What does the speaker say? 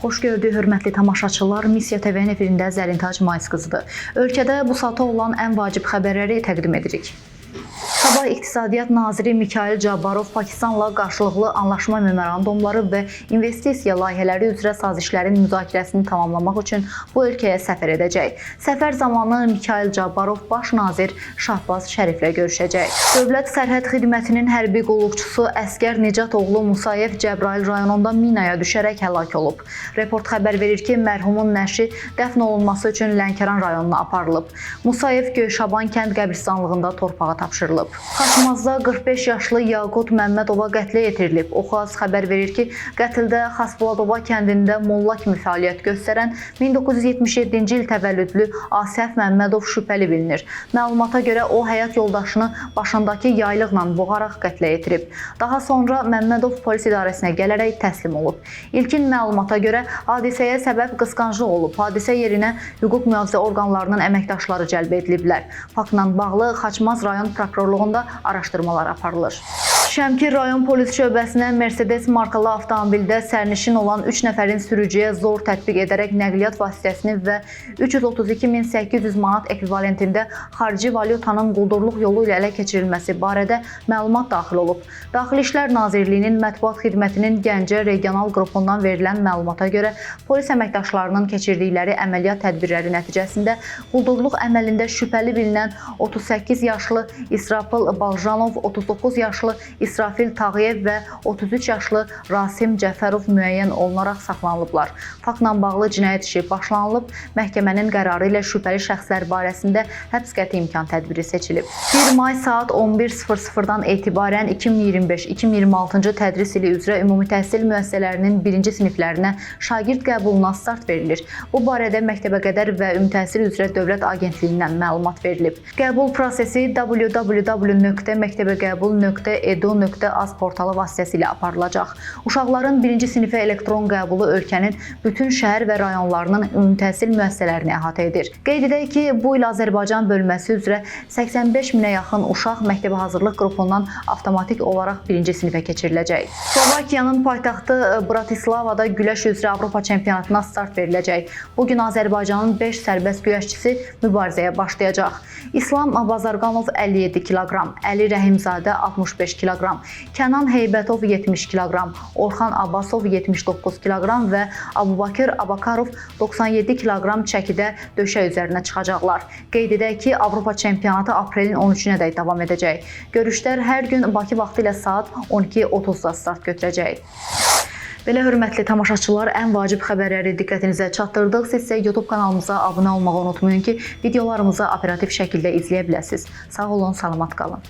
Xoş gördük, hörmətli tamaşaçılar. Missiya TV-nin efirində Zərintac Mais qızıdır. Ölkədə bu saata olan ən vacib xəbərləri təqdim edirik. Sabah İqtisadiyyat Naziri Mikayıl Cabbarov Pakistanla qarşılıqlı anlaşma memorandumları və investisiya layihələri üzrə sazişlərin müzakirəsini tamamlamaq üçün bu ölkəyə səfər edəcək. Səfər zamanı Mikayıl Cabbarov baş nazir Şahbaz Şəriflə görüşəcək. Dövlət Sərhəd Xidmətinin hərbi qulluqçusu Əsgər Nicatoğlu Musayev Cəbrayıl rayonunda minaya düşərək həlak olub. Report xəbər verir ki, mərhumun nəşi dəfn olunması üçün Lənkəran rayonuna aparılıb. Musayev Göyşaban kənd qəbristanlığında torpağa tapşırılıb. Xaçmazda 45 yaşlı Yaqut Məmmədova qətlə yetirilib. Oxaz xəbər verir ki, qətldə Xasbuladova kəndində molla kimi fəaliyyət göstərən 1977-ci il təvəllüdlü Asəf Məmmədov şübhəli bilinir. Məlumata görə o həyat yoldaşını başındakı yaylıqla boğaraq qətlə yetirib. Daha sonra Məmmədov polis idarəsinə gələrək təslim olub. İlkin məlumata görə hadisəyə səbəb qısqanclıq olub. Hadisə yerinə hüquq mühafizə orqanlarının əməkdaşları cəlb ediliblər. Faktla bağlı Xaçmaz rayon prokurorluğunda araşdırmalar aparılır. Şəmkir rayon polis şöbəsinə Mercedes markalı avtomobildə sərnişin olan 3 nəfərin sürücüyə zor tətbiq edərək nəqliyyat vasitəsini və 332.800 manat ekvivalentində xarici valyutanın quldurluq yolu ilə ələ keçirilməsi barədə məlumat daxil olub. Daxili İşlər Nazirliyinin mətbuat xidmətinin Gəncə regional qrupundan verilən məlumata görə polis əməkdaşlarının keçirdikləri əməliyyat tədbirləri nəticəsində quldurluq əməlində şübhəli bilinən 38 yaşlı İsrafil Baljanov, 39 yaşlı İsrafil Tağıyev və 33 yaşlı Rasim Cəfərov müəyyən olunaraq saxlanılıblar. Faktla bağlı cinayət işi başlanılıb, məhkəmənin qərarı ilə şübhəli şəxslər barəsində həbs qəti imkan tədbiri seçilib. 1 may saat 11:00-dan etibarən 2025-2026-cı tədris ili üzrə ümumi təhsil müəssisələrinin birinci siniflərinə şagird qəbuluna start verilir. Bu barədə məktəbəqədər və ümumi təhsil üzrə Dövlət Agentliyindən məlumat verilib. Qəbul prosesi www.məktebəqəbul.edu.az portalı vasitəsilə aparılacaq. Uşaqların birinci sinifə elektron qəbulu ölkənin bütün şəhər və rayonlarının ümumi təhsil müəssisələrini əhatə edir. Qeyd edək ki, bu il Azərbaycan bölməsi üzrə 85 minə yaxın uşaq məktəbə hazırlıq qrupundan avtomatik olaraq birinci sinifə keçiriləcək. Slovakiyanın paytaxtı Bratislavada güləş üzrə Avropa çempionatına start veriləcək. Bu gün Azərbaycanın 5 sərbəst güləşçisi mübarizəyə başlayacaq. İslam Bazarqanov 57 kiloqram, Əli Rəhimzadə 65 kiloqram, Kənan Heybətov 70 kiloqram, Orxan Abbasov 79 kiloqram və Abubakir Abakarov 97 kiloqram çəkidə döşək üzərinə çıxacaqlar. Qeyd edək ki, Avropa çempionatı aprelin 13-nədək davam edəcək. Görüşlər hər gün Bakı vaxtı ilə saat 12:30-da start götürəcək. Belə hörmətli tamaşaçılar, ən vacib xəbərləri diqqətinizə çatdırdıq. Siz isə YouTube kanalımıza abunə olmağı unutmayın ki, videolarımızı operativ şəkildə izləyə biləsiniz. Sağ olun, salamat qalın.